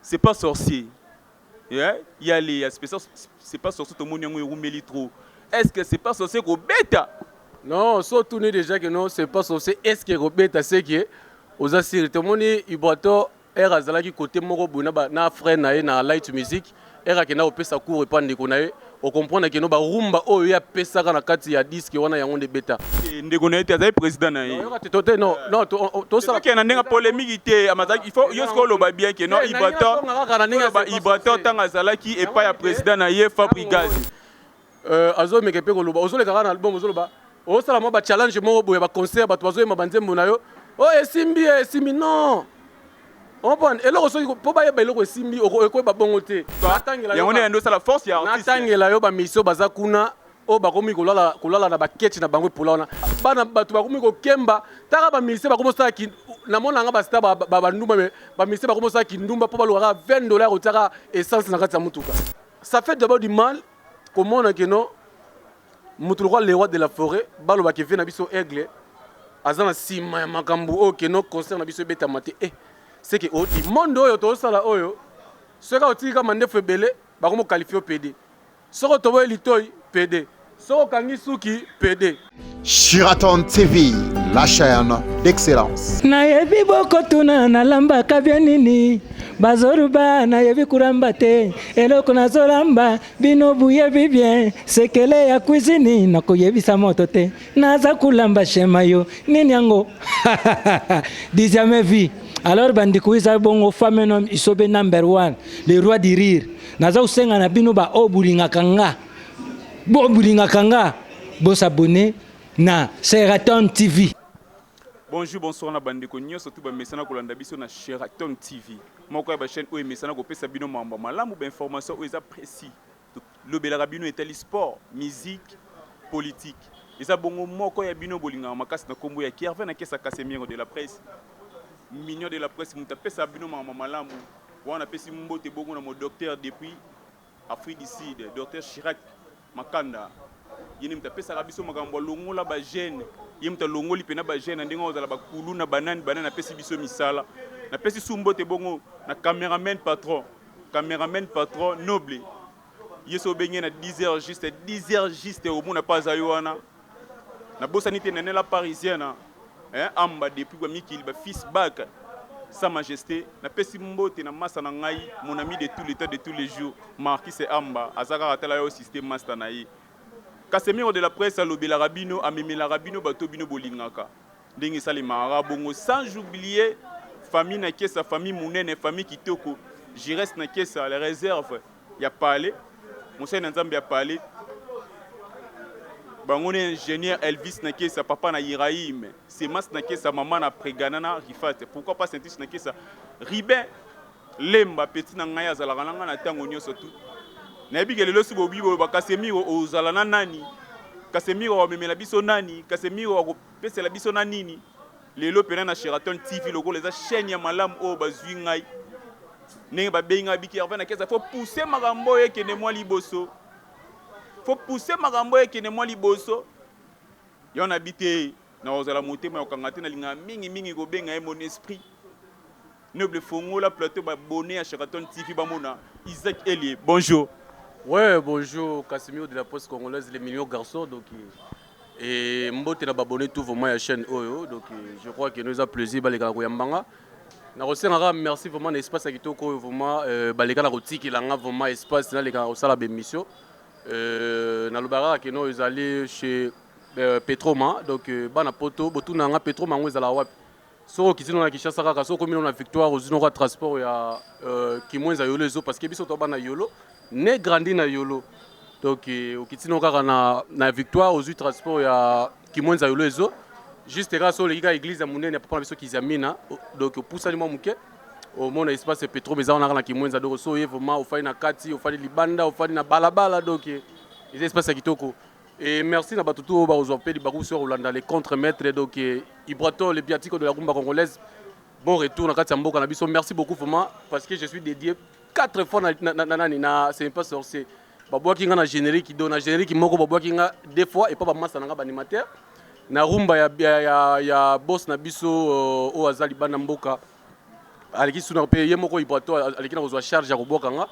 C'est pas sorcier. Yeah, ya le ya spécial c'est pas sorcier, tomoni yango erumeli trop. Est-ce que c'est pas sorcier kobeta? Non, so otuni déjà que non, c'est pas sorcier, est ce que kobeta, c'est que oza sûr. Tomoni Ibrato r azalaki côté moko boye na frère na ye na light music. R akenda kopesa cours epa ndeko na ye, ocomprendre que no barumba oyo ye apesaka na kati ya disque wana, yango nde beta. Ndeko na ye te, azali président na ye. Yoka te, to te, non non, tosala tokende na ndenge polémique te. Amazalaki, il faut yo sikoyo oloba bien que non, Te, Ibrato nalingi nazonga kaka na ndenge ya oloba c'est pas Ibrato sorcier. ntango azalaki epai ya président na ye Fabregas. Azomeka mpe koloba, ozoleka kaka na album, ozoloba, ozosala mwa bachallenge moko boye, baconcert, bato bazoyemba banzembo na yo, oyo esimbi, esimbi. Non, comprendre eloko soki mpo bayeba eloko esimbi, ekoyeba bongo te. Natangela yo Yango nde yando osala force ya artiste. Natangela yo bamisio baza kuna oyo bakomi kolala na baketi na bango epola wana. Bana bato bakomi kokemba taka, bamusicien bakomi osala, namona nga bastar bandumba, mais bamusicien bakomi osala kindumba mpo balukaka 20 $, kotiaka essence na kati ya mutuka. Ça fait d'abord du mal komona que non, moto lokola le roi de la forêt, balobaka eve na biso aigle, aza na nsima ya makambo oyo que non, concert na biso ebetama te. C'est que odi monde oyo tozosala oyo, soki otiki kama ndefu ebele, bakomi oqualifier yo PD. Soki otoboyi litoi, PD. Soki okangi suki, PD. Sheraton TV, la chaîne d'excellence. Nayebi bokotuna nalambaka bien nini. Bazoluba nayebi kulamba te. Eloko nazolamba, bino buyebi bien sekele ya cuisine. Nakoyebisa moto te naza kulamba shema yo nini yango du jamais vu. Alors bandeko, eza bongo femme nom Isobe number one, le roi du rire. Naza kosenga na bino baoyo bolingaka nga, bo bolingaka nga, bos'abonner na Sheraton TV. Bonjour, bonsoir na bandeko nyonso tu bamesana kolanda biso na Sheraton TV, moko ya bachaîne oyo emesana kopesa bino mambo malamu, bainformation oyo eza précis. Lobelaka bino etali sport, musique, politique. Eza bongo moko ya bino bolingaka makasi na nkombo ya Kervin Akesa Casemiro de la presse, mignon de la presse, moto apesaka bino makambo malamu wana. Apesi mbote bongo na mo docteur depuis Afrique du Sud, docteur Chirac Makanda. Ye nde moto apesaka biso makambo, alongola bagene. Ye moto alongoli mpena bagene na ndenge ozala bakulu na banani banani, apesi biso misala. Napesi su mbote bongo na cameraman patron, cameraman patron noble. Ye so obenge na 10 heures juste, 10 heures juste, omona mpe azali wana. Nabosani te Nenela Parisienne, hein, amba depuis bamikili, bafils bak sa majesté. Napesi mbote na masa na ngai, mon ami de tout le temps, de tous les jours, Marquis Amba. Aza kaka tala yo système master na ye. Casemiro de la presse alobelaka bino, amemelaka bino bato bino bolingaka ndenge esalemaka bongo. Sans oublier famille na kesa, famille monene, famille kitoko, Jires na kesa, la réserve ya palais, mosali na Nzambe ya palais bango ne, ingénieur Elvis na kesa, papa na Iraim Semas na kesa, mama na Pregana na Rifat. Pourquoi pas Saintis na kesa, Ribin Lemba, petit na ngai azalaka na ngai na ntango nyonso tu. Nayebi ke lelo si bobi boyo bacasemiro ozala na nani, Casemiro amemela biso nani, Casemiro akopesela biso na nini lelo mpena na Sheraton TV, lokola eza chaîne ya malamu oyo bazwi ngai ndenge babengi ngai biki Herve na kesa. Faut pousser makambo oyo ekende mwa liboso, faut pousser makambo oyo ekende mwa liboso. Yo nabi te, nakozala motema ya kokanga te. Nalingaka mingimingi kobenga ye mon esprit noble. Fongola plateau, baabonnés ya Sheraton TV bamona Isaac Elie. Bonjour. Ouais, bonjour, Casimiro de la Poste congolaise, les millions garçons. Donc, et mbote na baabonnés tout vraiment ya chaîne oyo. Donc, je crois que nous a plaisir baleka koyambanga. Na kosengaka merci vraiment na espace ya kitoko oyo vraiment baleka na kotikela nga vraiment espace naleka kosala bémission. Nalobaka kaka que non, ezali chez Petroma. Donc bana poto botuna nga Petroma yango ezalaka wapi. Soki okiti no na Kinshasa kaka, soki okomi no na Victoire, ozwi noko ya transport ya Kimwenza Yolo ezo, parce que biso to bana Yolo, né grandi na Yolo. Donc okiti no kaka na Victoire, ozwi transport ya Kimwenza Yolo ezo, juste kaka so oleki kaka église ya monene ya papa na biso Kizamina. Donc opusani mwa moke, omona espace Petroma eza wana kaka na Kimwenza. Donc so oye vraiment, ofandi na kati, ofandi libanda, ofandi na balabala. Donc eza espace ya kitoko. Et merci na bato oyo bakozwa mpe libaku so kolanda les contre-maîtres. Donc Ibrato, le biatiko de la rumba congolaise, bon retour na kati ya mboka na biso. Merci beaucoup vraiment, parce que je suis dédié quatre fois na nani na c'est pas sorcier. Babwaki nga na générique, do na générique moko babwaki nga deux fois epa bamasa na nga baanimateur na rumba ya boss na biso oyo aza libanda mboka. Aleki suna mpe ye moko Ibrato aleki na kozwa charge ya kobwaka nga.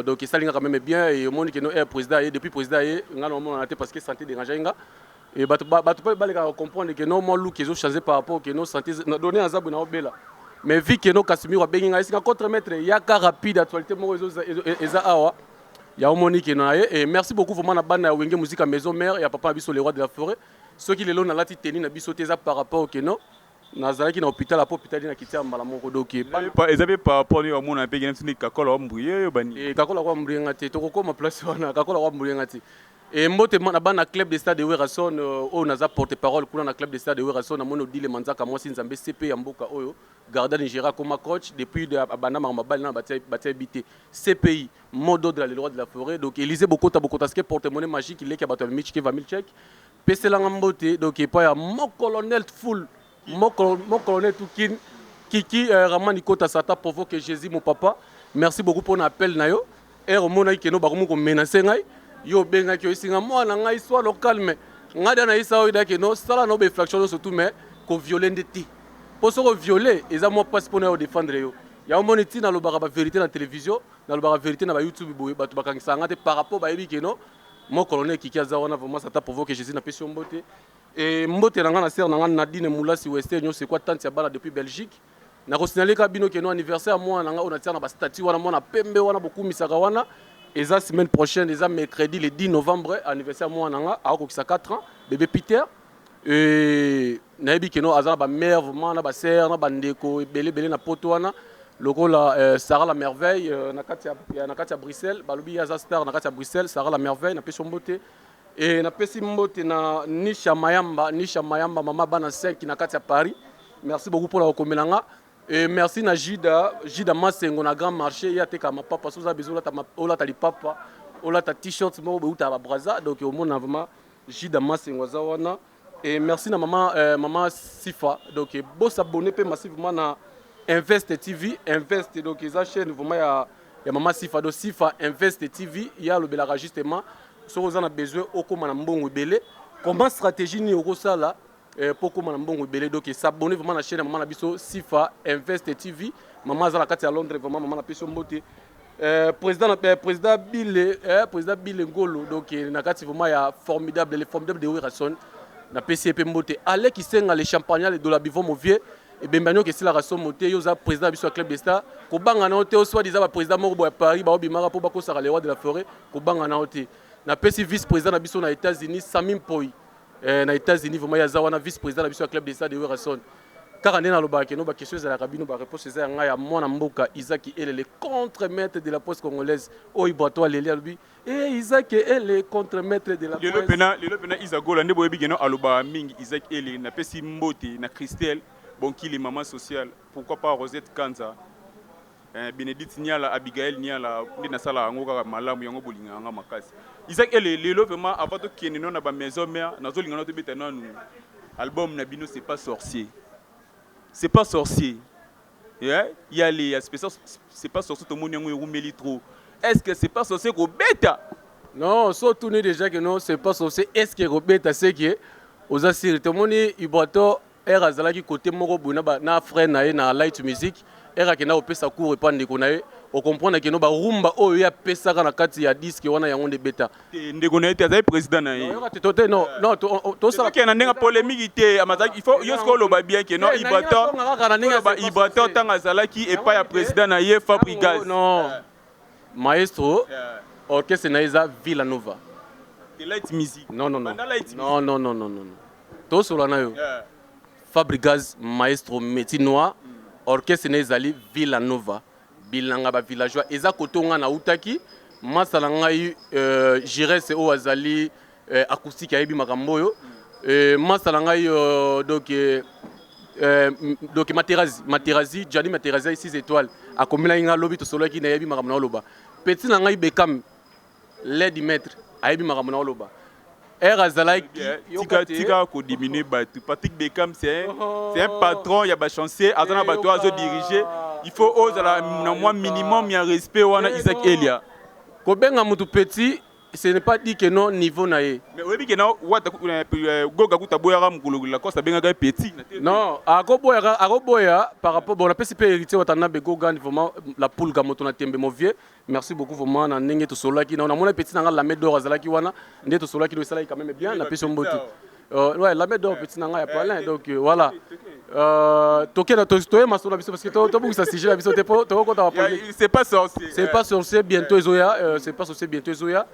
Donc esali nga quand même bien et omoni que no air président ye, depuis président ye, nga na omonana te parce que santé dérange nga. Et bato bato mpe balekaka comprendre que no mwa look ezochanger par rapport que no santé na donné aza boye na obela. Mais vu que no Casimiro abengi ngai esinga contre maître yaka rapide, actualité moko eza awa ya omoni que na ye. Et merci beaucoup vraiment na bana ya Wenge Musica Maison Mère ya papa na biso, le roi de la forêt. Soki lelo nalati teni na biso te, eza par rapport que no nazalaki na hôpital, apo hôpital na kiti ya mbala moko. Donc eza mpe par rapport ndenge bamona mpe kena biso kakola wambrie oyo bani. Kakola kwa mbrienga te, tokokoma place wana. Kakola kwa mbrienga te. E mbote na bana club de stade de Werrason oyo naza porte parole kuna na club de stade de Werrason. Namoni Odile Manzaka, mwasi Nzambe, CP ya mboka oyo garda Nigeria, akoma coach depuis abanda makambo mabali na batia yebi te. CPI, mot d'ordre, le roi de la forêt. Donc Élysée Bokota Bokota ske porte monnaie magique leki ya bato ya Michike Vamilchek, peselanga mbote. Donc epai ya mo colonel full, mo colonel tukin Kiki Ramani Kota Sata provoque Jésus mon papa, merci beaucoup pour l'appel na yo. Ere omonaki keno bakomi komenacer ngai, yo obengaki, oyesinga mwana ngai soit lo calme. Ngai da nayisa oyo dake no sala na bainfraction nyonso tu, mais kovioler nde te, mpo soki ovioler eza mwa mpasi mpona yo défendre yo. Yango moni ntina nalobaka bavérité na télévision, nalobaka vérité na baYouTube boye, bato bakangisaka nga te par rapport bayebi keno mo colonel Kiki aza wana. Vraiment, Sata provoque Jésus, napesi yo mbote. E mbote na ngai na sere na ngai Nadine Mulasi Wester nyonso ekwa tante ya bana depuis Belgique. Nakosignaler ka bino keno anniversaire ya mwana na ngai oyo natia na bastatuts wana, mwana pembe wana bokumisaka wana, eza semaine prochaine, eza mercredi le 10 novembre, anniversaire ya mwana na nga, akokokisa 4 ans, bébé Peter. E nayebi keno aza na bamare vraiment na basere na bandeko ebele ebele na poto wana lokola Sarah la Merveille na kati ya Bruxelles. Balobi ye aza star na kati ya Bruxelles. Sarah la Merveille, napesi yo mbote. E napesi mbote na Nisha Mayamba, Nisha Mayamba, mama bana 5 na kati ya Paris, merci beaucoup mpona kokomela nga. Et merci na Jida, Jida Masengo na Grand Marché, ye ateka mapapa. So oza besoin olata lipapa, olata t-shirt moko boye eutaka babraza, donc omona vraiment Jida Masengo aza wana. Et merci na mama Sifa. Donc bosabonner mpe massivement na Invest TV, Invest, donc eza chaîne vraiment ya mama Sifa. Donc Sifa Invest TV, ye alobelaka justement soki oza na besoin okóma na mbongo ebele, comment, stratégie nini okosala mpo okóma na mbongo ebele. Donc s'abonner vraiment na chaîne ya mama na biso Sifa Invest TV. Mama aza na kati ya Londres. Vraiment mama, napesi yo mbote. Président Bile Ngolo, donc na kati vraiment ya formidable, le formidable de Werrason, napesi ye mpe mbote. Aleki Senga, le champagnat, le dola bivon movie ebemba nyonso esilaka somo te. Yo oza président na biso ya club de star, kobanga na yo te. Osoi disant baprésident moko boye ya Paris baobimaka mpo bakosaka le roi de la forêt, kobanga na yo te. Napesi vice président na biso na États-Unis, Sami Mpoi, na États-Unis. Vraiment ye aza wana vice président na biso ya club de star de Werrason. Kaka nde nalobaka keno baquestion ezalaka bino, baréponse eza ya ngai ya mwana mboka Isaac Elele, contre maître de la poste congolaise. Oyo bato aleli alobi e Isaac Ele, contre maître de la Lelo pena, lelo pena Isagola nde boyebi keno alobaka mingi. Isaac Ele, napesi mbote na Christelle Bonkili, mama sociale, pourquoi pas Rosette Kanza, Bénédicte Niala, Abigail Niala. Nde nasala yango kaka malamu, yango bolingaka nga makasi. Isaac Ele, lelo vraiment avant tokende no na bamaison mère, nazolinga no tobeta nanu album na bino C'est pas sorcier. C'est pas sorcier, yeah? Yale ya spécial C'est pas sorcier, tomoni yango erumeli trop. Est ce que C'est pas sorcier kobeta? Non, so otuni déjà que non, C'est pas sorcier, est ce que kobeta, c'est que oza siri. Tomoni Ibrato ere azalaki kote moko boye na frère na ye na Light Music, ere akenda kopesa cours epa ndeko na ye, ocomprendre keno barumba oyo ye apesaka na kati ya disque wana, yango nde beta. Te, ndeko na ye te, azali président na ye. Yoka te, to te, non non, tosala tokende na ndenge polémique te. Amazalaki, il faut yo sikoyo oloba bien ke non, Te, Ibrato nalingi nazonga kaka na ndenge ya oloba C'est pas Ibrato sorcier. ntango azalaki epai ya président na ye Fabrigaz. Non, maestro, orchestre na ye eza Villa Nova. Te, Light Music. Non, non, non. Banda Light. Non, non, non, non, non, tosola na yo. Fabrigaz, maestro métier noir, orchestre na ezali Villa Nova, bilanga bavillageois. Eza kote nga nautaki masala ngai Gires oyo azali acoustique, ayebi makambo oyo. Masala ngai donc Materazi, Materazi, Gianni Materazi 6 étoiles, akomelaki nga lobi, tosololaki, nayebi makambo na oloba. Petit na ngai Bekam ledi maître ayebi makambo na oloba. Ere azalaki Tika, tika kodiminuer bato. Patrick Beckham, c'est un patron ya bachancier, aza na bato oyo azodirige. Il faut ozala na mwa minimum ya respect wana, Isaac Elia. Kobenga mutu petit. Ce n'est pas dit que non niveau na ye. Mais oyebi ke na Wata Goga kuta boyaka mokolo Lacoste abengaka ye petit. Non, akoboyaka, akoboya par rapport, bon, napesi mpe Héritier Watanabe Gogan vraiment la poule gamoto na tembe, mon vieux, merci beaucoup vraiment na ndenge tosololaki na namona petit na nga Lame d'or azalaki wana nde tosololaki no esalaki quand même bien. Napesi yo mbote. Ouais, Lame d'or, petit na nga ya palin. Donc voilà, toke na toye masolo na biso parce que tobungisa sujet na biso te po tokokota ba C'est pas sorcier. C'est pas sorcier, bientôt ezoya. C'est pas sorcier, bientôt ezoya.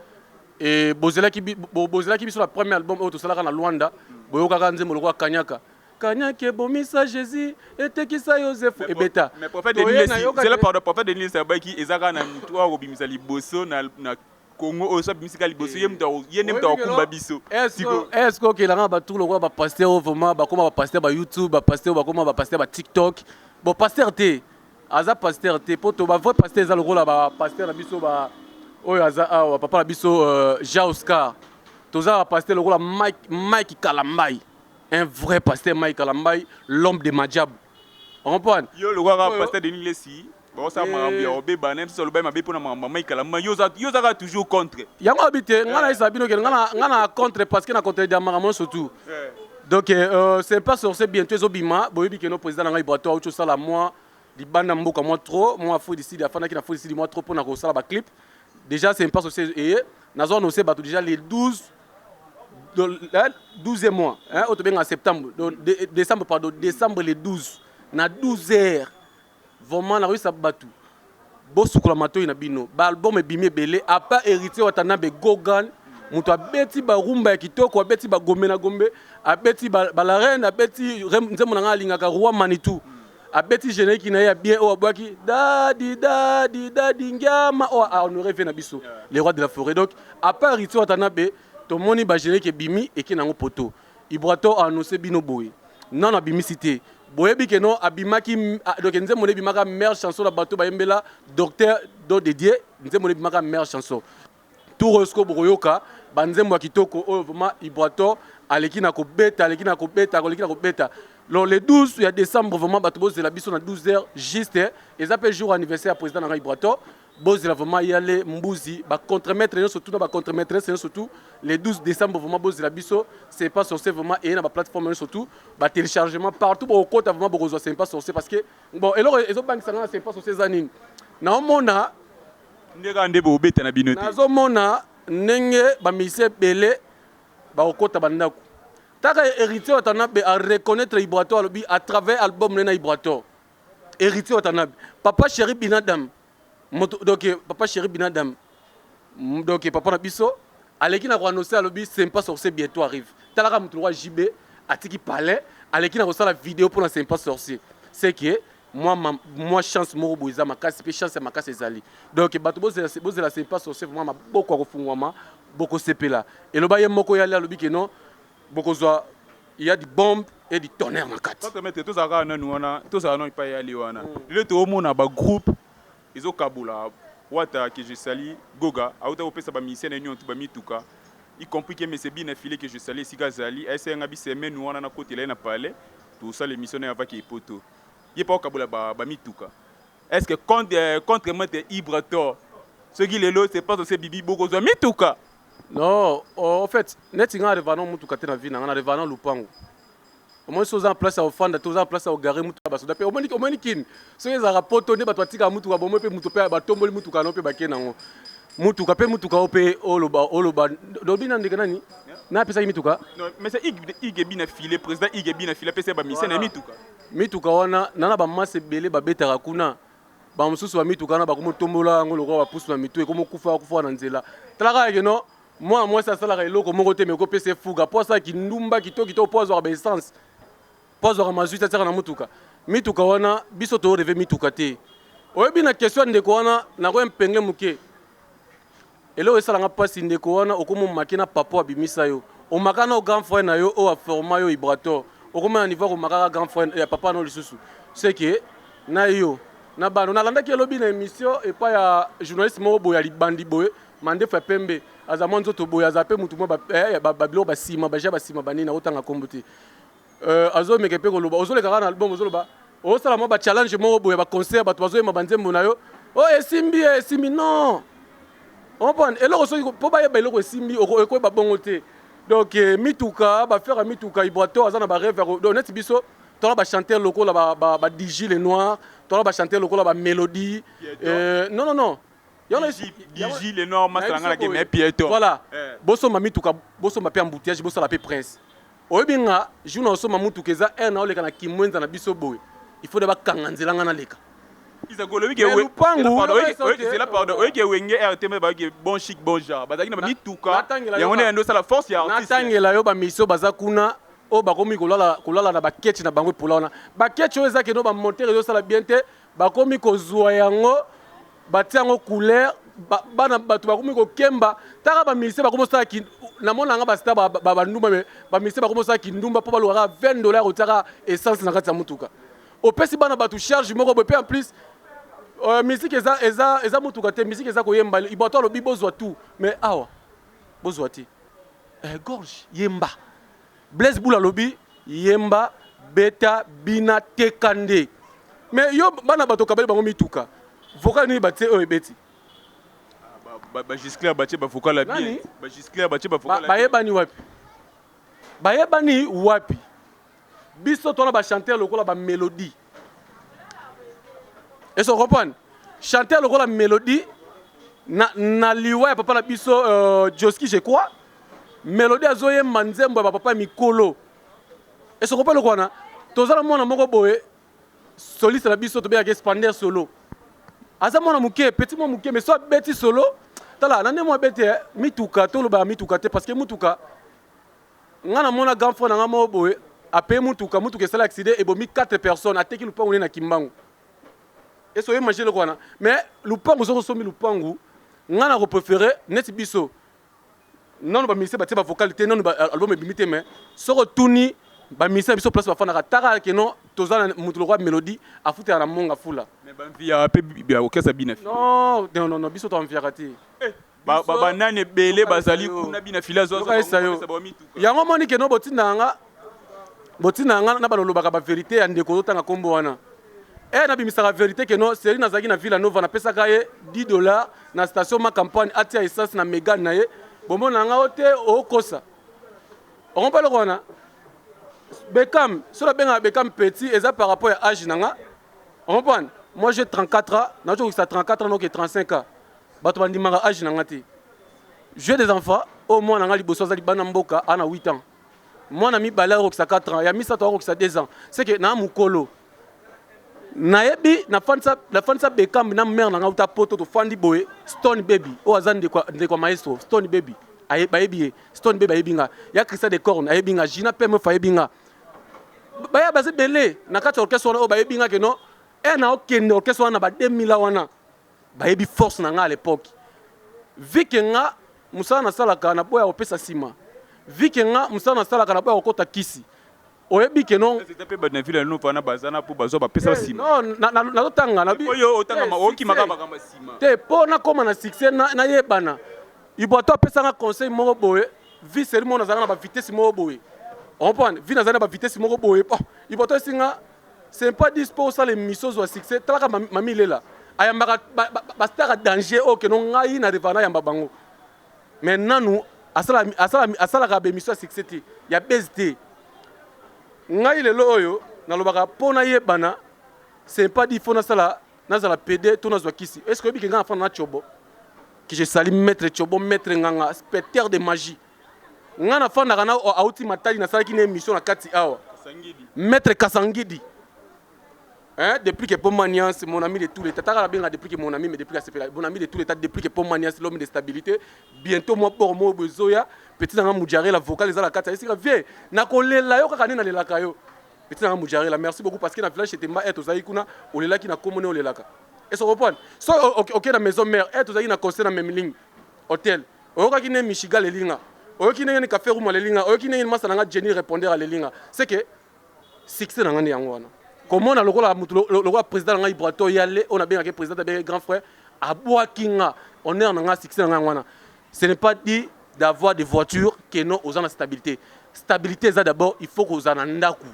Et bozelaki bozelaki biso na premier album oyo tosalaka na Lwanda, boyokaka nzembo lokola Kanyaka, Kanyaka ebomisa Jésus, etekisa Yosefu, ebeta. Mais prophète Denis Lessi, c'est là, pardon, prophète Denis Lessi abaki eza kaka na mutu oyo akobimisa liboso na Congo oyo so abimisika liboso, ye mutu ye nde mutu akokumba biso. Est ce que okelanga batour lokola bapasteur oyo vraiment bakóma bapasteur ba YouTube, bapasteur oyo bakóma bapasteur ba TikTok? Bon, pasteur te, aza pasteur te, po to bavrai pasteur eza lokola bapasteur na biso ba oyo aza awa, papa na biso Jean Oscar. Toza bapasteur lokola Mike Kalambai, un vrai pasteur Mike Kalambai, l'homme de Madjab, comprendre? Yo lokwaka pasteur Denis Lessi, baosala makambo ya kobeba na biso, alobai mabe mpona makambo ya Mike Kalamba, yo ozaka toujours contre. Yango abi te, ngai nayesa bino ke ngai na contre parce que na contre ya makambo nyonso tout. Donc c'est pas sorcier, bientôt ezobima. Boyebi ke no président na ngai Ibrato auti osala mwa libanda mboka mwa trop, mwa Afrique du Sud, afandaki na Afrique du Sud mwa trop mpona kosala baclip. Déjà c'est pas sorcier eye nazo annoncer bato déjà les 12, 12e mois, hein, oyo tobengaka septembre, donc décembre, pardon, décembre le 12 na 12 heures, vraiment nakoyisa bato bosukola matoi na bino. Baalbum ebimi ebele à part Héritier Watanabe Gogan, moto abeti barumba ya kitoko, abeti bagombe na gombe, abeti balarene, abeti nzembo na ngai alingaka Roi Manitou, abeti générique na ye ya bien oyo abwaki dadi dadi dadi ngiama oyo ahonore ve na biso le roi de la forêt. Donc à part Héritier Watanabe, tomoni bagénérique ebimi eke nango poto. Ibrato annonce bino boye, nano abimisi te. Boyebi ke no abimaki, donc nzembo nde ebimaka meilleure chanson na bato bayembela docteur do dédié, nzembo nde ebimaka meilleure chanson. Tour oyo sikoyo bokoyoka banzembo ya kitoko oyo vraiment Ibrato aleki na kobeta, aleki na kobeta, aleki na kobeta. Donc le 12 ya décembre, vraiment bato bozela biso na 12 heures juste, eza mpe jour anniversaire ya président na ngai Ibrato. Bozela vraiment yale mbuzi, bacontremaître nyonso tout na bacontremaîtresse nyonso tout, le 12 décembre vraiment bozela biso. C'est pas sorcier vraiment eye na baplateforme nyonso tout, batéléchargement partout, bokokota vraiment bokozwa C'est pas sorcier. Parce que bon, eloko ezobangisa nga na C'est pas sorcier eza nini? Naomona nde kaka nde bobeta na bino te. Nazomona ndenge bamusicien ebele bakokota bandako taka. Héritier Watanabe areconnaître Ibrato, alobi à travers album ne na Ibrato, Héritier Watanabe, papa chéri Binadam moto. Donc papa chéri Binadam, donc papa na biso aleki na koannonce, alobi c'est pas sorcier bientôt arrive. Talaka moto lokwa JB atiki palais, aleki na kosala video mpona C'est pas sorcier. C'est que moi chance moko boye eza makasi mpe chance ya makasi ezali. Donc bato bozela c'est pas sorcier vraiment, maboko ya kofungwama, bokosepela. Eloba ye moko yali, alobi ke non, bokozwa, il y a du bombe et du tonnerre na kati. Contre maître, tozalaka nanu wana, tozala nanu epai yali wana. Lelo toomona bagroupe ezokabola Wata que je sali, Goga auta kopesa bamusicien na nyonso bamituka, y compris ke mese Bina File que je sali esika azali, ayesenga bisemaine wana nakotela ye na palais, tosala émission na ye avaki epoto ye mpa okabola bamituka. Est ce que contre maître Ibrator, soki lelo c'est pas ose bibi, bokozwa mituka? Non, en fait neti nga areva na mutuka te na vie na nga, nareva na lupango. Omoni so oza na place ya kofanda te, oza na place ya kogarer mutuka, basoda mpe omoni kini soki ezalaka poto nde bato batikaka mutuka bomoi mpe moto mpe batomboli mutuka no mpe bake nango mutuka mpe mutuka oyo mpe oloba oloba lobi na ndeke nani na apesaki mituka. Non, mais c'est Ige Bina File, président Ige Bina File apesa bamusicien na mituka. Mituka wana na bamasa ebele babetaka kuna, bamosusu bamituka wana bakomotombola yango lokola bapusu na mitu, ekomokufa kufa na nzela. Talaka yake no mwana mwasi asalaka eloko moko te, me ekopesa efuga mpo asalaki ndumba kitoko kitoko, mpo azwaka baessence, mpo azwaka mazwi te, atiaka na mutuka. Mituka wana biso toreve mituka te. Oyebi na question ya ndeko wana, nakoya mpenge moke. Eloko esalanga mpasi, ndeko wana, okoma omake na papa abimisa yo, omaka na grand frère na yo oyo aforma yo Ibrator, okoma na niveau akomakaka grand frère ya papa no lisusu. C'est que na yo na bano nalandaki elobi na émission epai ya journaliste moko boye ya libandi boye, mandefu ya pembe, aza mwa nzoto boye, aza mpe mutu mwa babiloko basima baja basima banini, akotanga nkombo te. Azomeka mpe koloba, ozoleka kaka na album, ozoloba, ozosala mwa bachallenge moko boye, baconcert, bato bazoyemba banzembo na yo, oyo esimbi, esimbi. Non. Comprendre eloko soki mpo bayeba eloko esimbi, ekoyeba bongo te. Donc mituka, bafere ya mituka, Ibrator aza na barêve. Donc neti biso tola bachanteur lokola badigi le noir, tola bachanteur lokola bamélodie, non, non, non. Digi le noir, masala nga na pieto. Voilà, bosomba mituka, bosomba mpe embouteillage, bosala mpe prince. Oyebi nga, jour na osomba mutuka eza aire na oleka na Kimwenza na biso boye, il faut de bakanga nzela, nga naleka. Pardon, oyeke Wenge RTM bayeke bon chic, bon genre, bazalaki na bamituka yango nde yando osala force ya artiste. Natangela yo bamisio baza kuna oyo bakomi kolala na baketch na bango epola wana. Baketch oyo eza keno bamontere ezosala bien te, bakomi kozwa yango, batia yango couleur. Bana bato bakomi kokemba taka bamusicien, bakomi osala. Namona yanga bastar bandumba, mais bamusicien bakomi osala kindumba mpo balukaka 20 $, kotiaka essence na kati ya mutuka. Opesi bana bato charge moko boye. Mpe en plus, musique eza mutuka te, musique eza koyemba. Ibrator alobi bozwa tout, mais awa bozwa te, gorge yemba. Blaise Bula alobi yemba, beta, bina, teka nde. Mais yo, bana bato okabeli bango mituka, vocal nini batie oyo ebeti? Bagisclair batie bavocal ya bien, bagisclair batie bavocal. Bayebani wapi? Bayebani wapi? Biso tona bachanteur lokola bamélodie, est-ce comprendre? Chanteur lokola mélodie na liwa ya papa na biso Joski, je crois, mélodie azoyemba nzembo ya bapapa ya mikolo. Est-ce comprendre eloko wana? Toza na mwana moko boye, soliste na biso, tobengaka Espander solo. Aza mwana moke, petit mwa moke, mais so abeti solo, tala na nde mwa abeti mituka. Tolobaka mituka te, parce que mutuka, nga namona grand frère na nga moko boye apaye mutuka, mutuka esala accident, ebomi 4 personnes, ateki lupangu nde na Kimbangu. Ese oyeba eloko wana? Mais lupangu, soki osombi lupangu, nga na kopréféré neti biso nano bamusicien batie bavocal te, nano album ebimi te. Mais soki otuni bamusicien na biso place bafandaka, taka keno toza na motu lokola mélodie, afutela na monga fula. Mais banviaka mpe orchestre bina? Non, non, non, non, biso toanviaka te. Banani ebele bazali kuna, bina fili. Azoyesa yo yango moni keno botinda nga, botinda nga na balolobaka bavérité ya ndeko ozotanga nkombo wana. E nabimisaka vérité keno seri nazalaki na Villa Nova, napesaka ye 10 $ na station ma campagne, atia essence na Mégane na ye. Bomona nga o te, okosa okompa eloko wana. Bekam, so nabengaka Bekam petit, eza par rapport ya age na nga, ocomprendre? Moi, j'ai 34 ans, nazokokisa 34 ans, noke 35 ans. Bato bandimaka age na nga te. J'ai des enfants oyo mwana nga liboso aza libanda mboka, ana 8 ans, mwana mibale akokisa 4 ans, ya misato akokisa 2 ans. C'est que na mokolo nayebi nafandisa Bekambi na mare na nga uta poto, tofandi boye. Stone Baby oyo aza ndeko ya maestro Stone Baby, bayebi ye. Stone Baby ayebi nga, ya Christian de Corne ayebi nga, Gina Pmf ayebi nga, baya baza ebele na kati ya orchestre wana oyo bayebi nga keno e na okende orchestre wana na ba 2000 wana, bayebi force na nga à l'époque. Vu que nga mosala nasalaka na boya kopesa nsima, vu que nga mosala nasalaka na boya kokɔta kisi, oyebi ke non. Eza mpe bato na Villa Nova wana baza na mpo bazwa bapesa nsima. Non, nazotanga. Oyo otanga, okimaka makambo ya nsima. Te, mpo nakóma na succès, nayebana, Ibrator apesanga conseil moko boye. Vi seri moko nazalaka na bavitesse moko boye, comprendre? Vi nazali na bavitesse moko boye. Bon, Ibrator esinga, c'est pas dit mpo osala émission ozwa succès. Talaka mami lela ayambaka bastar ya danger oyo keno ngai na revana ayamba bango, mais nanu asalaka baémission ya succès te, ya base te. Ngai lelo oyo nalobaka mpo nayebana, c'est pas dit faut nasala, nazala pd to nazwa kisi. Est ce que oyebi ke ngai nafanda na Tchobo, que je salue, maître Tchobo, maître Nganga, spectateur de magie? Ngai nafandaka na auti Matali, nasalaki na émission na kati awa, maître Kasangidi, hein, depuis que Pomanias, mon ami de tous les temps, taka benga depuis que mon ami, mais depuis que mon ami de tous les temps, depuis que Pomanias, l'homme de stabilité, bientôt moi pour moi bezoya, petit nanga Mujare la vocal eza la kati, esika vie, na kolela yo kaka nde nalelaka yo. Petit nanga Mujare la, merci beaucoup, parce que na village Chetemba, eh tozali kuna, olelaki na komone olelaka. Est-ce qu'on comprend? So OK, na maison mère, eh tozali na conseil na Memling hôtel. Oyokaki ne Michigan lelinga. Oyoki ndenge ni Café Room lelinga, oyoki ndenge ni masa nanga Jenny répondeur lelinga. C'est que succès na nga nde yango wana, komona lokola mutu lokola président na ngai Ibrator yale oyo nabengaki président, abengaki grand frère, abwaki nga honneur na nga. Succès na ngai yango wana. Ce n'est pas dit d'avoir des voitures que non oza na stabilité. Stabilité eza d'abord il faut kozala na ndako,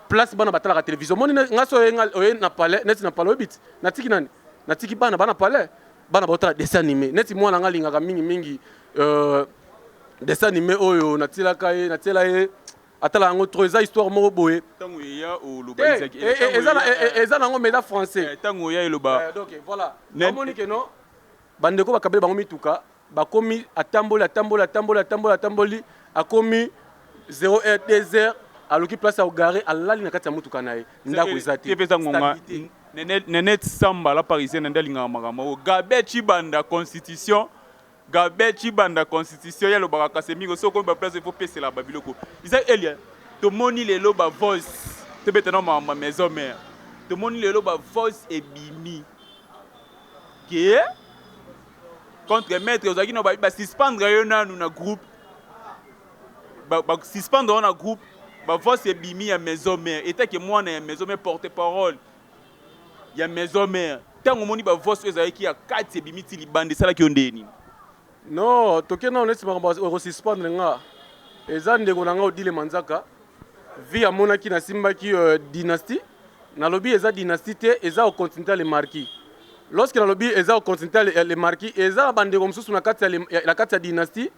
place bana batalaka télévision. Moni nga so oye na palais, neti na palais, oyebi ti natiki nani? Natiki bana bana palais. Bana baotala dessin animé. Neti mwana nga alingaka mingimingi dessin animé oyo natielaka ye, natiela ye, atala yango trop. Eza histoire moko boye. Ntango eya oloba. Eza nango, mais eza français. Ntango oya eloba. Donc voilà, omoni ke non, bandeko bakabeli bango mituka, bakomi, atamboli, atamboli, atamboli, atamboli, atamboli, akomi 0 heure, 2 heures, aluki place ya kogarer, alali na kati ya motuka na ye, ndako eza te. Eza ngonga Nenet Samba, la Parisienne, nde alingaka makambo oyo. Gabe Chibanda Constitution, Gabe Chibanda Constitution, ye alobaka Casemiro, soki okomi baplace, il faut pesela babiloko. Eza Elia. Tomoni lelo bavoice, tobeta na makambo ya Maison Mère. Tomoni lelo bavoice ebimi ke contre maître ozalaki na basuspendre yo nanu na groupe, basuspendre yo na groupe. Bavoice ebimi ya Maison Mère etake mwana ya Maison Mère, porte parole ya Maison Mère. Ntango omoni bavoice oyo ezalaki ya kati ebimi ti libanda, esalaki yo ndenge nini? Non, toke nano neti makambo okosuspendre nga. Eza ndeko na nga Odile Manzaka vi amonaki nasimbaki Dynastie. Nalobi eza Dynastie te, eza au Continental Le Marquis. Lorsque nalobi eza au Continental Le Marquis, eza na bandeko mosusu na kati ya Dynastie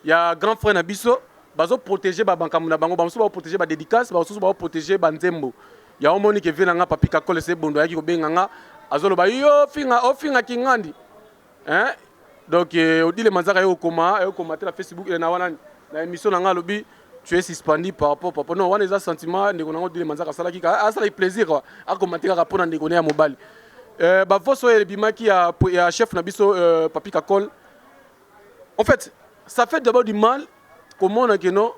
ya grand frère na biso, bazoprotéger bamakambo na bango. Bamosusu baoprotéger badédicace, bamosusu baoprotéger banzembo. Ya omoni ke vie na nga Papi Kakole se bondo ayaki kobenga nga, azoloba yo finga, ofingaki ngandi, hein. Donc Odile Manzaka ye okoma te na Facebook, na wana na émission na nga, alobi tu es suspendu par rapport papa. Non, wana eza sentiment. Ndeko nango Odile Manzaka asalaki, asalaki plaisir quoi, akoma te kaka mpona ndeko ne ya mobali. Bavoice oyo ebimaki ya chef na biso Papi Kakol, en fait ça fait d'abord du mal komona ke non,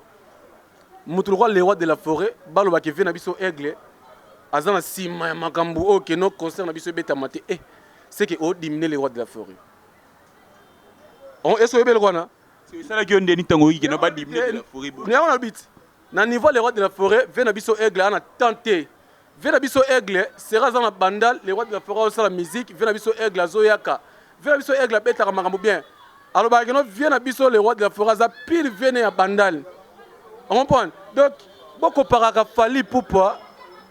moto lokola le roi de la forêt, balobaki vie na biso Aigle aza na nsima ya makambo oyo ke non, concert na biso ebetama te. C'est que odiminuer le roi de la forêt, est ce oyebeli wana? Esalaki yo ndeni ntango oyoki ke no badiminuer de la forêt? Yango na biti na niveau le roi de la forêt, vie na biso Aigle aza na temps te. Vie na biso Aigle sera aza na Bandal. Le roi de la forêt azosala musique, vie na biso Aigle azoyaka. Vie na biso Aigle abetaka makambo bien. Alobaka keno vie na biso le roi de la forêt aza pire vie ne ya Bandal, ocomprendre? Donc bokoparaka Fally Ipupa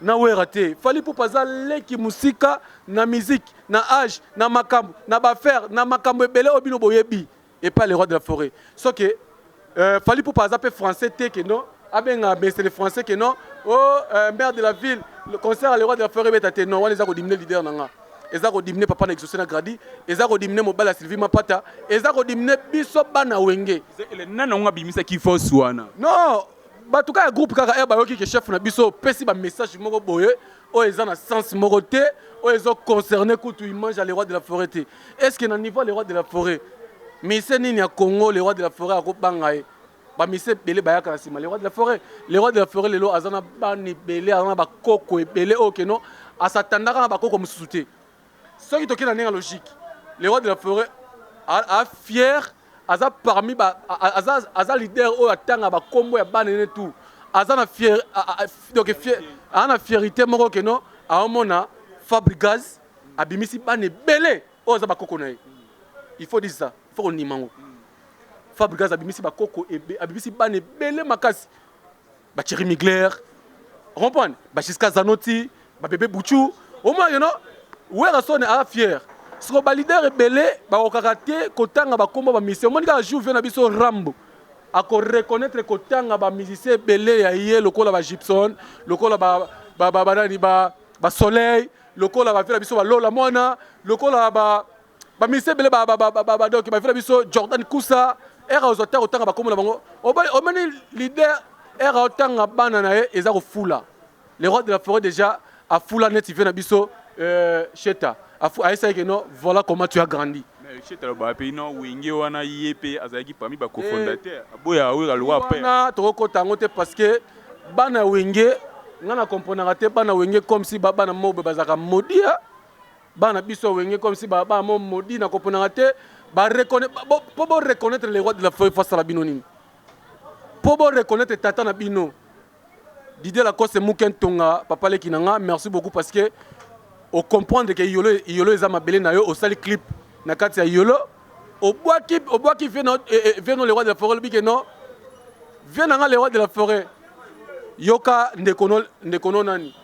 na Wera te. Fally Ipupa aza leki mosika na musique, na age, na makambo na baaffaire, na makambo ebele oyo bino boyebi epai le roi de la forêt. Soki Fally Ipupa aza mpe français te ke non, abenga monsieur le français ke non, oh, maire de la ville, le concert le roi de la forêt ebeta te. Non, wana eza kodiminuer leader na nga, eza kodiminuer papa na Exaucé na Gradi, eza kodiminuer mobali ya Sylvie Mapata, eza kodiminuer biso bana Wenge. Nani yango abimisaki force wana? Non, bato kaka ya groupe kaka e bayoki ke chef na biso opesi bamessage moko boye oyo eza na sens moko te, oyo ezoconcerne kutu image ya le roi de la forêt te. Est ce que na niveau ya le roi de la forêt, mise nini ya Congo le roi de la forêt akobanga ye? Bamise ebele bayaka na nsima le roi de la forêt. Le roi de la forêt lelo aza na bana ebele, aza na bakoko ebele oyo keno asatandaka na bakoko mosusu te. Soki tokei na ndenge ya logique, le roi de la forêt a fier, aza parmi ba, aza leader oyo atanga bakombo ya bana ene tout. Aza na fier, donc fier, aza na fierité moko keno aomona Fabregas abimisi bana ebele oyo aza bakoko na ye. Il faut dire ça, il faut kondima yango. Fabregas abimisi bakoko, abimisi bana ebele makasi, bathierry Migler, comprendre, bagisca Zanoti, babebe Buchu. Omona keno Werrason aza fier. Siko baleader ebele bakokaka te kotanga bakombo bamusicien. Omoni kaka jour vie na biso Rambo akoreconnaître kotanga bamusicien ebele ya ye, lokola bagibson, lokola banani, basoleil, lokola bavie na biso balola mwana, lokola bamusicien ebele, donc bavie na biso Jordan Kusa. Ere ozwa ta kotanga bakombo na bango, omoni leader ere aotanga bana na ye, eza kofula. Le roi de la forêt déjà afula neti vie na biso Sheta ayesaki ke non, voilà comment tu as grandi. Sheta alobaka mpe no Wenge wana, ye mpe azalaki parmi bacofondateur, aboya Wera lokola père. Wana tokokota yango te, parce que bana Wenge, nga na comprenaka te. Bana Wenge comme si bana moko boye bazalaka maudit. Bana biso Wenge comme si bana mo maudit, na comprenaka te. Mpo boreconnaître le roi de la forêt, fasala bino nini mpo boreconnaître tata na bino Didier Lacoste Muke Ntonga, papa leki na nga, merci beaucoup, parce que ocomprendre ke Yolo, Yolo eza mabele na yo. Osali clip na kati ya Yolo, obwaki vie no le roi de la forêt. Olobi ke non, vie na nga le roi de la forêt, yoka ndeko no nani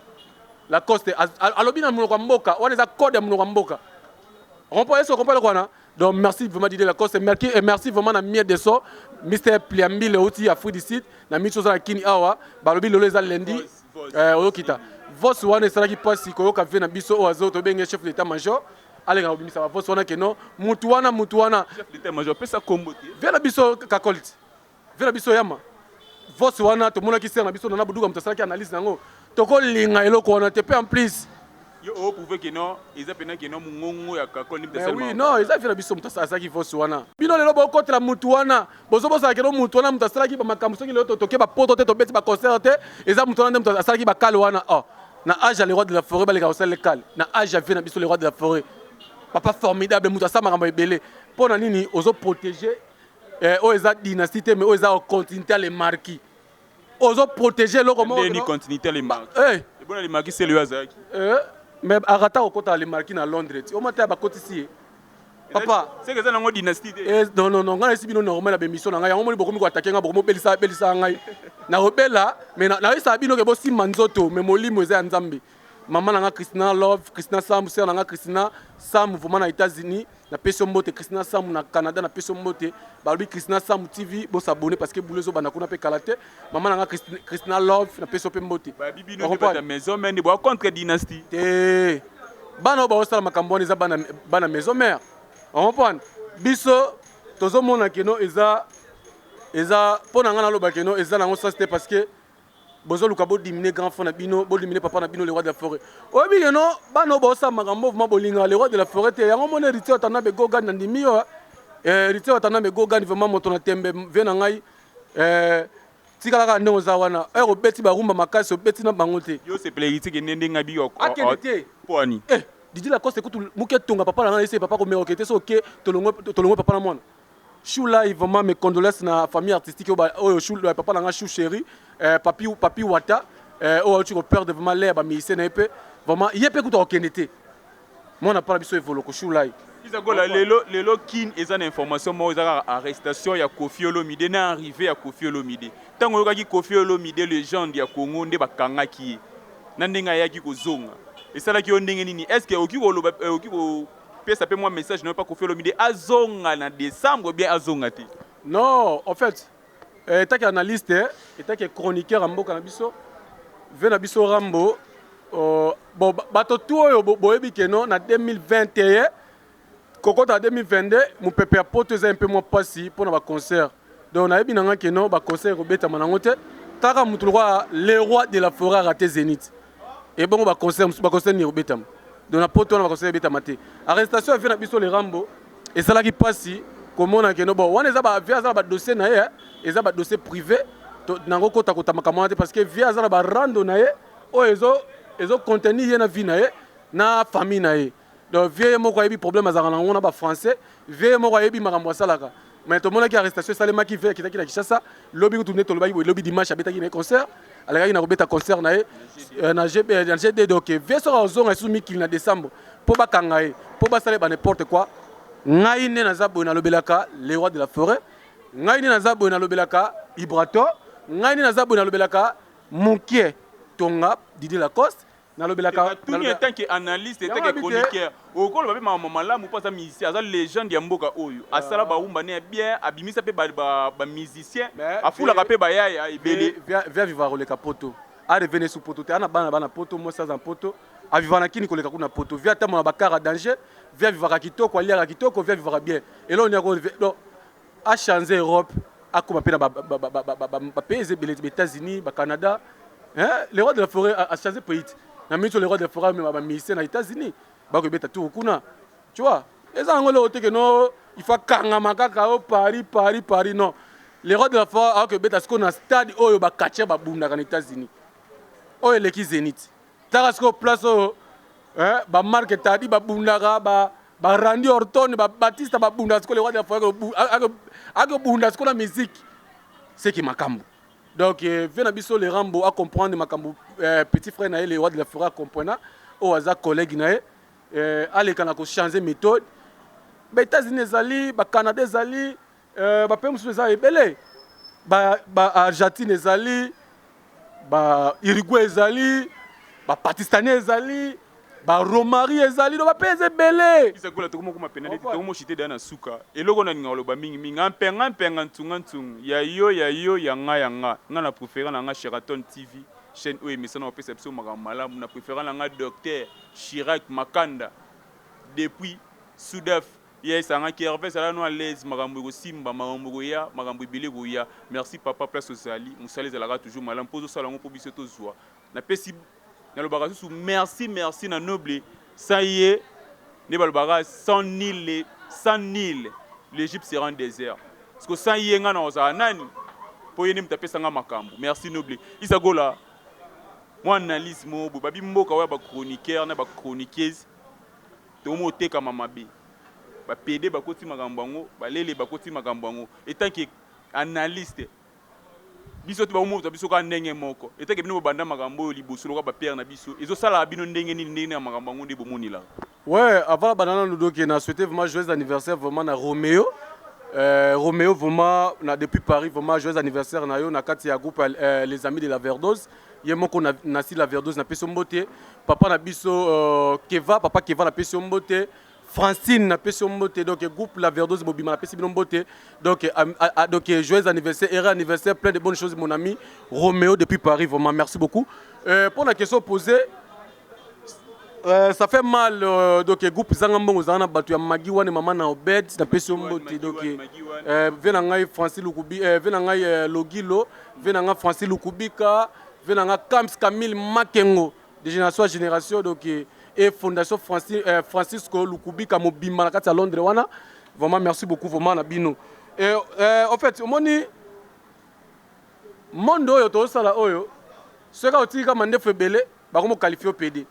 Lacoste alobi na monoko ya mboka wana, eza code ya monoko ya mboka. Comprend, est-ce qu'on comprend wana? Donc merci vraiment Didier Lacoste, merci et merci vraiment na miel de son Mr Pliambile outi Afrique du Sud na miso za kini awa balobi lolo eza lundi oyokita vos wana esalaki mpasi koyoka vie na biso oyo azo tobenge chef d'état major aleka kobimisa bavos wana keno mutu wana mutu wana. Chef d'état major pesa kombo te. Vie na biso kakolti, vie na biso yama vos wana tomonaki sere na biso nana buduka moto asalaki analyse nango tokolinga eloko wana te. Mpe en plus yo oprouve ke non, eza mpena ke non, mongongo ya kakol nde. Mais oui, non, eza vie na biso moto asalaki vos wana. Bino lelo bokotela mutu wana, bozobosala keno mutu wana moto asalaki bamakambo. Soki lelo toke bapoto te, tobeti baconcert te, eza mutu wana nde moto asalaki bakale wana. Oh, na age ya le roi de la forêt, baleka kosala kale na age ya vie na biso le roi de la forêt, papa formidable, moto asala makambo ebele. Mpo na nini ozoprotege oyo eza dynastie te, mais oyo eza continuité le marquis, ozoprotege eloko moko? Ndeni continuité le marquis? Ebona le marquis sele oyo azalaki. Mais arata kokota le marquis na Londres ti omata ya bakotisi ye papa. Seke eza nango dynastie te. Non, non, non, ngai nayesi bino normal na bémission na ngai yango. Moni bokomi koatake ngai, bokomi obelisa belisa ngai nakobela, mais nayesaka bino ke bosimba nzoto, mais molimo eza ya Nzambe. Mama na nga Christina Love, Christina Sambu, sœur na nga Christina Sambu vraiment na États-Unis, napesi yo mbote. Christina Sambu na Canada, napesi yo mbote. Balobi Christina Sambu TV, bosabone parce que boulot ezobanda kuna mpe kala te. Mama na nga Christina Love, napesi yo mpe mbote. Babi bino nde bata maison mère nde boa contre dynastie. Te, bana oyo baosala makambo wana eza bana, bana maison mère, ocomprendre? Biso tozomona keno eza mpo na ngai naloba keno eza nango sasi te, parce que bozoluka bodimine grand frère na bino, bodimine papa na bino le roi de la forêt. Oyebi keno bana oyo baosala makambo vraiment bolingaka le roi de la forêt te. Yango moni Héritier Watanabe Gogan na ndimi yo, Héritier Watanabe Gogan, vraiment moto na tembe, vie na ngai, tikala kaka ndenge oza wana. Ere obeti barumba makasi, obeti na bango te. Yo sepela Héritier ke nde ndenge abi. Akende te. Mpo ani? Didi Lacoste kutu moke tonga papa na ngai ese papa komeka okete so oke tolongwe papa na mwana. Chou Lai, vraiment mes condoléances na famille artistique oyo Chou, papa na nga Chou Chéri, papi, papi Wata, oyo auti koperdre vraiment l'air bamusicien na ye mpe vraiment ye mpe kutu akokende te. Mwana mpala biso evoloko Chou Lai. Izagola lelo lelo kin eza na information moko, eza kaka arrestation ya Koffi Olomide na arrivé ya Koffi Olomide. Ntango oyokaki Koffi Olomide, légende ya Congo, nde bakangaki ye na ndenge ayaki kozonga, esalaki yo ndenge nini? Est ce que okoki koloba, okoki kopesa mpe mwa message na yo mpa Koffi Olomide, azonga na décembre bien, azonga te? Non, en fait, etaki analyste, etaki chroniqueur ya mboka na biso, ve na biso Rambo, bon, bato tu oyo boyebi keno na 2021 kokota na 2022, mopepe ya poto eza mpe mwa mpasi mpona baconcert. Donc nayebi na nga keno baconcert ekobetama nango te. Taka motu lokwa le roi de la forêt arate Zénith, ebongo baconcert mosusu, baconcert nini ekobetama? Donc na poto wana baconcert ebetama te. Arrestation ya vie na biso le Rambo esalaki mpasi komona keno bon wana eza vie aza na badossier na ye, eza badossier privé nango kota kota makambo wana te, parce que vie aza na barando na ye oyo ezocontenir ye na vie na ye na famille na ye. Donc vie ye moko ayebi problème azalaka nango na bafrançais, vie ye moko ayebi makambo asalaka. Mais tomonaki arrestation esalemaki, vie akitaki na Kinshasa lobi kutu nde tolobaki boye. Lobi dimanche abetaki na ye concert, alekaki na kobeta concert na ye na GD. Donc vie soki azonga lisusu mikili na décembre mpo bakanga ye mpo basala ba n'importe quoi, ngai nde naza boye nalobelaka le roi de la forêt, ngai nde naza boye nalobelaka Ibrato, ngai nde naza boye nalobelaka mokie tonga Didier Lacoste, nalobelaka. Tuni en tant que analyste, en tant que chroniqueur, okoloba mpe makambo malamu mpo aza musicien, aza légende ya mboka oyo asala barumba ne ya bien, abimisa mpe bamusicien, afulaka mpe bayaya ebele. Via viva koleka poto, arevene su poto te, ana bana bana poto, mwasi aza poto, aviva na kini koleka kuna poto. Via atambola bakara danger, via vivaka kitoko, aliaka kitoko, via vivaka bien. Eloko nini ako donc achange Europe, akoma mpe na bapays ebele, baÉtats-Unis, baCanada. Le roi de la forêt a changé pays na miso. Le roi de la forêt amema bamusicien na États-Unis, bakobeta tour kuna, tu vois? Eza yango eloko te keno il faut akangama kaka o Paris, Paris, Paris. Non, le roi de la forêt akobeta sikoyo na stade oyo bakatia babundaka na États-Unis, oyo eleki Zénith. Taka sikoyo place oyo bamarke tadi babundaka, barandi Orton, babatista babundaka. Sikoyo le roi de la forêt akobunda sikoyo na musique seki makambo. Donc vie na biso le Rambo acomprendre makambo, petit frère na ye le roi de la forêt acomprena oyo aza collègue na ye, aleka na kochanger méthode. Baétats-Unis ezali, baCanada ezali, bapays mosusu eza ebele, baArgentine ezali, baUruguay ezali, bapakistanais ezali. Baromari ezali do bape eza ebele. Isakola tokomokoma pena neti tokomoshite deya na suka. Eloko nalinga koloba mingimingi, ampenga mpenga, ntunga ntungu, ya yo ya yo, ya nga ya nga. Nga na préféré na nga Sheraton TV, chaîne oyo emesana kopesa biso makambo malamu. Na préféré na nga docteur Chirac Makanda depuis Sudaf. Ye esangaki Hervé, zala no à l'aise, makambo ekosimba, makambo ekoya, makambo ebele ekoya. Merci papa, place ozali, mosala ezalaka toujours malamu mpo ozosala yango mpo biso tozwa. Napesi, nalobaka susu merci, merci na Noble. Sans ye nde balobaka sans Nil, sans Nil l'Égypte sera un désert, parce que sans ye nga na kozala nani? Mpo ye nde moto apesanga makambo. Merci Noble Isagola. Mwa analyse moko boye, babi mboka oyo ya bachroniqueur na bachroniqueuse tokomi otekama mabe, bapédé bakoti makambo yango, balele bakoti makambo yango. Etant que analyste, biso te bakomota biso kaka ndenge moko. Etake bino bobanda makambo oyo liboso lokola bapère na biso, ezosalaka bino ndenge nini, ndenge ya makambo yango nde bomonelaka? Ouais, avant la banane, nous donc, on a souhaité vraiment joyeux anniversaire vraiment à Roméo. Roméo vraiment na depuis Paris, vraiment joyeux anniversaire na yo na kati ya groupe Les Amis de la Verdose. Ye moko na nasi la Verdose na peso mbote. Papa na biso Keva, papa Keva na peso mbote. Francine na peso mbote. Donc groupe la Verdose bobima na pesi bino mbote. Donc donc joyeux anniversaire, heureux anniversaire, plein de bonnes choses mon ami Roméo depuis Paris, vraiment merci beaucoup. Pour la question posée, ça fait mal donc groupe zanga mbongo zanga na bato ya Magi wana, mama na Obed na pesi yo mbote. Donc ve na ngai Francis Lukubi, ve na ngai Logilo, ve na ngai Francis Lukubika, ve na ngai Kams Camille Makengo de génération à génération. Donc et fondation Francis, Francisco Lukubika mobimba na kati ya Londres wana, vraiment merci beaucoup vraiment na bino. Et en fait, omoni monde oyo tozosala oyo, soki otiki kama ndefu ebele, bakomo qualifier PD.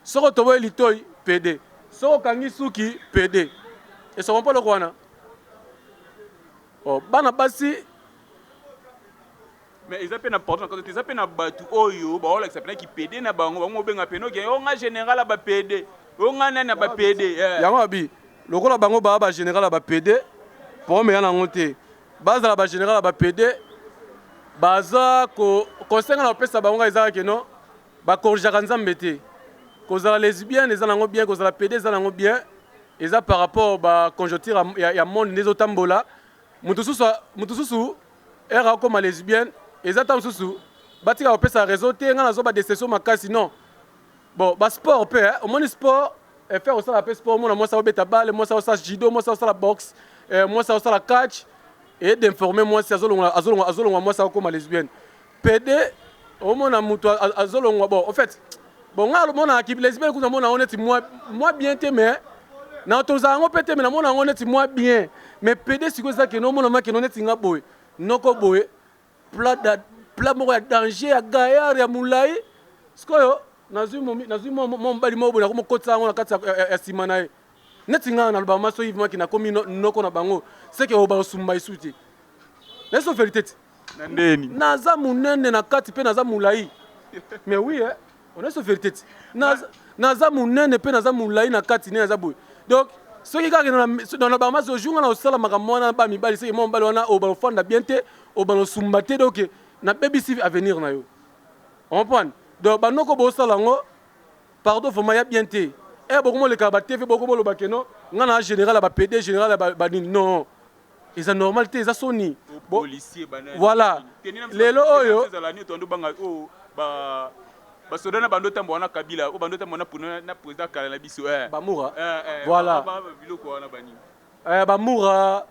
Soki otoboyi litoi, PD. Soki okangi suki, PD. Esoko mpo eloko wana. Oh, bana basi. Mais eza mpe na, pardon, na eza mpe na bato oyo baolakisa mpena kipédé na bango. Bango obenga pene oke o nga général ya bapédé, o nga nani ya bapédé. Yango abi lokola bango baa bagénéral ya bapédé, problème eya nango te. Bazala bagénéral ya bapédé, baza conseil nga na kopesa bango kaka ezalaka keno bacorrigeaka Nzambe te. Kozala lesbienne eza nango bien, kozala pédé eza nango bien. Eza par rapport baconjoncture ya monde nde ezotambola. Motu susu ere akóma lesbienne, eza ta mosusu batika kopesa réseau te. Ngai nazwa badéception makasi. Non, bon, basport mpe, omoni sport efaire osala mpe sport, omona mwasi aobeta bale, mwasi aosala judo, mwasi aosala boxe, mwasi aosala catch e d'informer mwasi azolongwa, mwasi akokóma lesbienne. Pédé, omona moto azolongwa. Bon, en fait, bon, ngai omonaka lesbienne kuta namona yango neti mwa bien te, mais na tozala yango mpe te, mais namona yango neti mwa bien. Mais pédé sikoyo eza kende omona makende neti nga boye, noko boye, plat moko ya danger ya gaillard ya molai. Sikoyo nazwi mwa mobali moko boye, nakomokotisa yango na kati ya nsima na ye. Neti ngai naloba ma soki maki nakomi noko na bango, seke oyo bakosumba esu te. Nayeso vérité te. Na ndeni? Naza monene na kati mpe naza molai, mais oui, eh, onayeso vérité te. Naza monene mpe naza molai na kati nde naza boye. Donc soki kaka na bamasi ojour nga na kosala makambo wana, bamibali soki mwa mobali wana oyo balofanda bien te, oyo balosumba te, donc nabebisi avenir na yo, comprendre? Donc banoko bosala yango, pardon, vraiment ya bien te. E bokomoleka batv, bokomoloba keno nga na général ya bapédé, général ya banini. Non, eza normal te, eza soni. Voilà, lelo oyo basoda na bando tambo wana Kabila oyo bando tambo na président kala na biso. Bamura, voilà. Biloko wana banini. Bamura,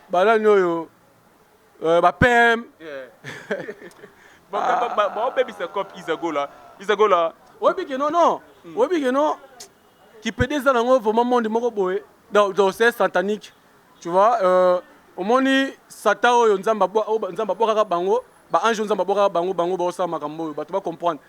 banani oyo, bapm. Baobebisa cop Isagola, Isagola. Oyebi ke non, non, oyebi ke non, kipédé eza nango vraiment monde moko boye. Donc c'est satanique, tu vois. Omoni Satan oyo Nzambe abwakaka bango, baange oyo Nzambe abwakaka bango, bango baosala makambo oyo. Bato bacomprendre,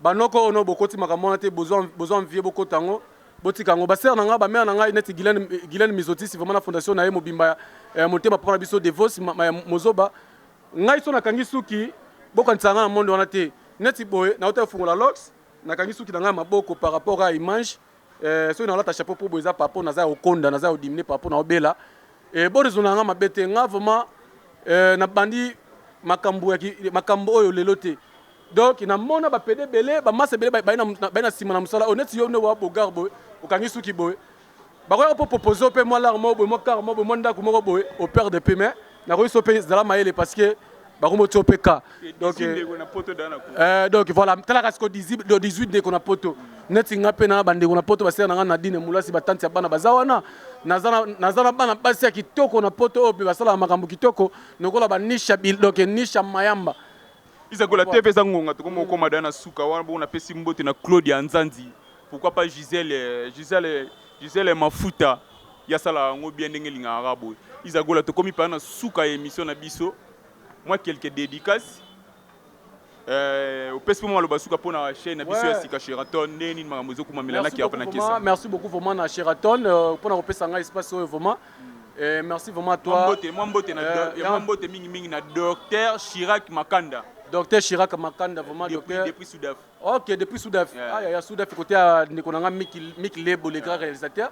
banoko oyo no bokoti makambo wana te, bozwa envie, bokota yango, botika yango. Basere na ngai, bamare na ngai neti Guylaine Misotis, vraiment na fondation na ye mobimba ya motema, papa na biso Devos Mozoba. Ngai so nakangi suki, bokanisa ngai na monde wana te. Neti boye nauta kofungola locks, nakangi suki na ngai maboko par rapport à image. Soki nalata chapeau mpo boye eza par rapport naza ya kokonda, naza ya kodiminuer par rapport na obela. Boraisonner nga mabe te. Nga vraiment nabandi makambo oyo lelo te. Donc namona ba pede ebele, ba masa ebele baye na nsima na mosala oyo. Neti yo nde wa bogar boye, okangi suki boye, bakoyaka mpo propose mpe mwa lar moko boye, mwa car moko boye, mwa ndako moko boye, operde mpe. Mais nakoki so mpe zala mayele, parce que bakomi otia mpe ka. Donc donc voilà, talaka siko 18 ndeko na poto. Neti nga mpe na bandeko na poto, basere na nga Nadine Mulasi, batanti ya bana baza wana. Naza na bana basi ya kitoko na poto oyo mpe basalaka makambo kitoko lokola banisha, donc Nisha Mayamba. Izakola TV, eza ngonga tokoma okoma da na suka wana. Bongo napesi mbote na Claude ya Nzanzi, pourquoi pas Gisèle, Gisèle, Gisèle Mafuta, yasala yango bien ndenge elingaka boye. Izagola, tokomi mpenza na suka ya émission na biso. Mwa quelques dédicaces, opesi mpo maloba suka mpona chaîne na biso ya sika Sheraton, nde nini makambo ezokumamela na Kiapa na Kesa? Merci beaucoup vraiment na Sheraton mpona kopesa ngai espace oyo vraiment. Merci vraiment à toi. Mwa mbote, mwa mbote mingimingi na docteur Chirac Makanda. Docteur Chirac Makanda, vraiment. Depuis, docteur depuis Sudaf. Ok, depuis Sudaf. Ah, ya Sudaf, côté ya ndeko na nga Mik Lebo, le grand réalisateur.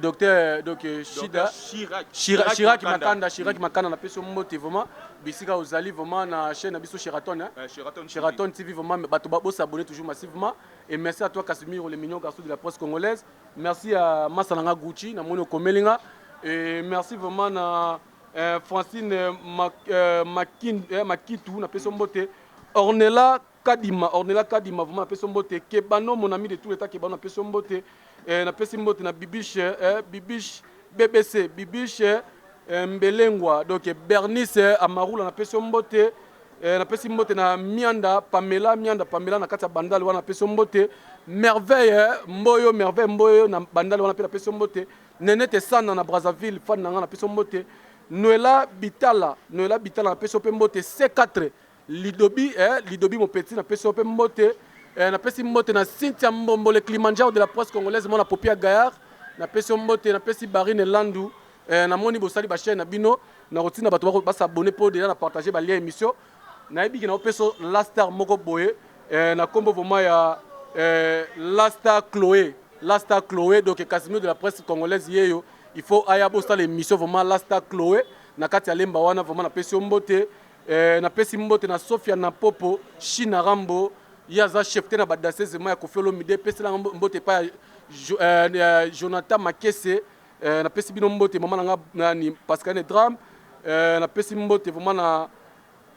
Docteur donc Shida. Chirac. Chirac, Chirac Makanda, Chirac Makanda, napesi yo mbote vraiment bisika ozali, vraiment na chaîne na biso Sheraton, hein? Sheraton. Sheraton TV, vraiment bato bosabonner toujours massivement. Et merci à toi, Casimiro, le mignon garçon de la presse congolaise. Merci à Massa nanga Gucci, namoni okomelinga. Et merci vraiment na Francine Makitu, napesi yo mbote. Ornella Kadima, Ornella Kadima, vraiment napesi yo mbote. Kebano, mon ami de tout l'état, Kebano, napesi yo mbote. Napesi mbote na Bibiche, Bibiche BBC, Bibiche Mbelengwa, donc Bernice Amarula, napesi yo mbote. Napesi mbote na Mianda Pamela, Mianda Pamela na kati ya Bandale wana, napesi yo mbote. Merveille Mboyo, Merveille Mboyo na Bandale wana mpe napesi yo mbote. Nenete Sana na Brazzaville, fan na nga, napesi yo mbote. Noela Bitala, Noela Bitala, napesi yo mpe mbote. C4 Lidobi, Lidobi Mopeti, napesi yo mpe mbote. Napesi mbote na Cynthia Mbombo, le Kilimanjaro de la presse congolaise, mwana Popia Gaillard, napesi yo mbote. Napesi Barine Landu. Namoni bosali bachaîne na bino, nakotinda bato basabonner mpo déjà na partage balien émission. Nayebi ke naopesa la star moko boye, na nkombo vraiment ya la star Chloé, la star Chloé. Donc Casimir de la presse congolaise yeyo, il faut aya bosala émission vraiment. La star Chloé na kati ya Lemba wana, vraiment napesi yo mbote. Napesi mbote na Sofia na Popo China Rambo, ye aza chef te na badasese ya Kofi Olomide. Epeselanga mbote epai ya Jonathan Makese. Napesi bino mbote, mama na nga nani, Pascaline Dram. Napesi mbote vraiment na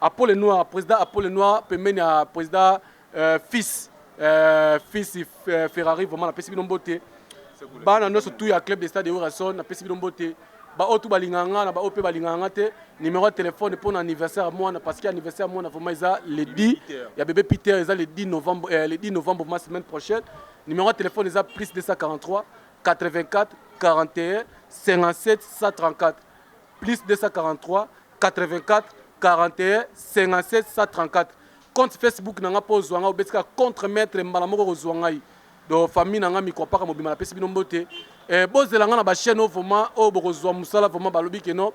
Apollo Noir, président Apollo Noir, pembeni ya président fils Ferrari. Vraiment napesi bino mbote, bana nyonso tu ya club de stade Werrason, napesi bino mbote, baoyo tu balingaka nga na baoyo mpe balingaka nga te. Numéro ya téléphone mpo na anniversaire ya mwana, parce que anniversaire ya mwana vraiment eza le 10, ya bébé Peter eza le 10 novembre, le 10 novembre, vraiment semaine prochaine. Numéro ya téléphone eza plus 243 84 41 57 134, plus 243 84 41 57 134. Compte Facebook na nga mpo ozwa nga, obetika contre maître mbala moko, kozwa ngai. Donc famille na nga mikwapaka mobima, napesi bino mbote. Bozela nga na bachaîne oyo vraiment, oyo bokozwa mosala vraiment. Balobi ke non,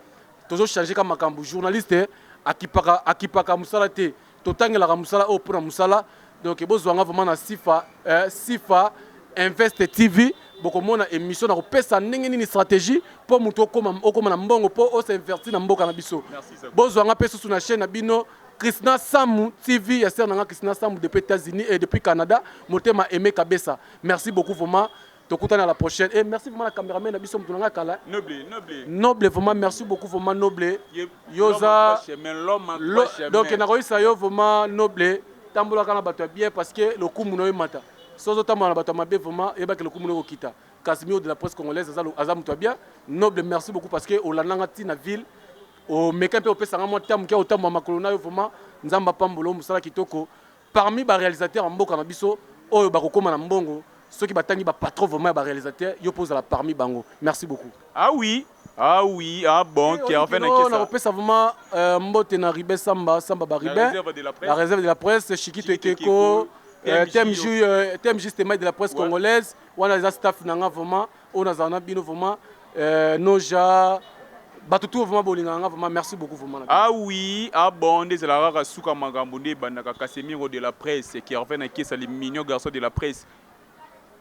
tozochange ka makambo. Journaliste akipaka, akipaka mosala te, totangelaka mosala oyo mpona mosala. Donc bozwa nga vraiment na Sifa, Sifa Invest TV. Bokomona émission na kopesa ndenge nini stratégie mpo moto okoma na mbongo, mpo osinvestir na mboka na biso. Bozwa nga mpe susu na chaîne na bino Christina Samu TV, ya sœur nanga Christina Samu depuis États-Unis et depuis Canada. Motema Aimé Kabessa, merci beaucoup vraiment, tokutana à la prochaine. Et merci vraiment la caméraman na biso, moto nanga kala. Noble, noble. Noble, vraiment merci beaucoup vraiment, noble. Yoza donc nakoyisa yo vraiment, noble, tambolaka na bato ya bien, parce que lokumu na yo emata. So ozotambola na bato ya mabe, vraiment eyebaki lokumu na yo kokita. Casimir de la presse congolaise aza moto ya bien. Noble, merci beaucoup, parce que olandanga ntina ville, omeka mpe opesanga mwa ntango moke otambola makolo na yo. Vraiment Nzambe apambola mosala kitoko. Parmi baréalisateur ya mboka na biso oyo bakokóma na mbongo soki batangi bapatron vraiment ya baréalisateur, yo mpo ozala parmi bango. Merci beaucoup. Ah oui, ah oui, ah bon, Kervin. Nakopesa vraiment mbote na Ribe Samba, Samba Baribin, la réserve de la presse, Chikito Ekeko, TMJ, TMJ Stemai de la presse congolaise wana, eza staff na nga vraiment oyo nazala na bino vraiment, Noja, bato tu vraiment bolingaka nga vraiment, merci beaucoup vraiment. Ah oui, ah bon, nde ezalaka kaka suka makambo nde ebandaka. Casemiro de la presse, Kervin Akesa, le mignon garçon de la presse,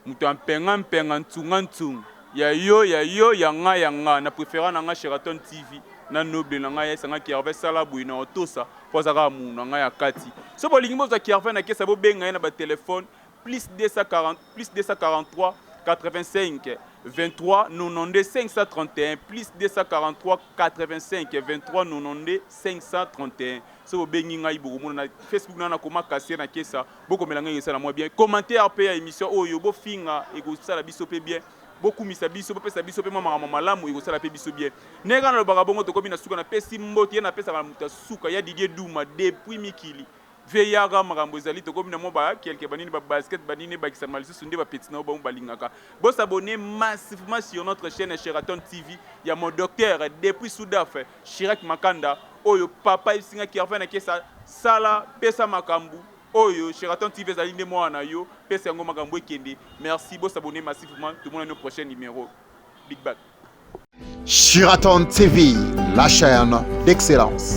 moto ya mpenga mpenga, ntunga ntunga, ya yo ya yo, ya nga ya nga, na préféra na nga Sheraton TV na noble na ngai, yesanga Kervin, sala boye na otosa. Mpo aza kaka munu na ngai ya kati. So bolingi bozwa Kervin na kesa, bobenga ye na batelefone plus 240, plus 243 85 23 92 531, plus 243 85 23 92 531. So bobengi ngai, bokomona na Facebook na nakoma Kasie na Kesa. Bokomela ngai, esala mwa bien. Commentaire mpe ya émission oyo, bofinga, ekosala biso mpe bien. Bokumisa biso, bopesa biso mpe mwa makambo malamu, ekosala mpe biso bien. Ndenge kaka nalobaka bongo, tokomi na suka. Napesi mbote ye, napesaka na moto ya suka ya Didier Duma depuis mikili veyaka makambo ezali. Tokomi na mwa bakelke banini, babasket banini ebakisama lisusu nde bapeti na yo bango balingaka. Bosabonner massivement sur notre chaîne Sheraton TV ya mon docteur depuis Sudaf, Chirac Makanda. Oyo papa esinga Kervin akesa sala pesa makambo oyo. Sheraton TV ezali nde mwana na yo, pesa yango makambo ekende. Merci, bosabonner massivement. Tomonani au prochain numéro. Big back. Sheraton TV, la chaîne d'excellence.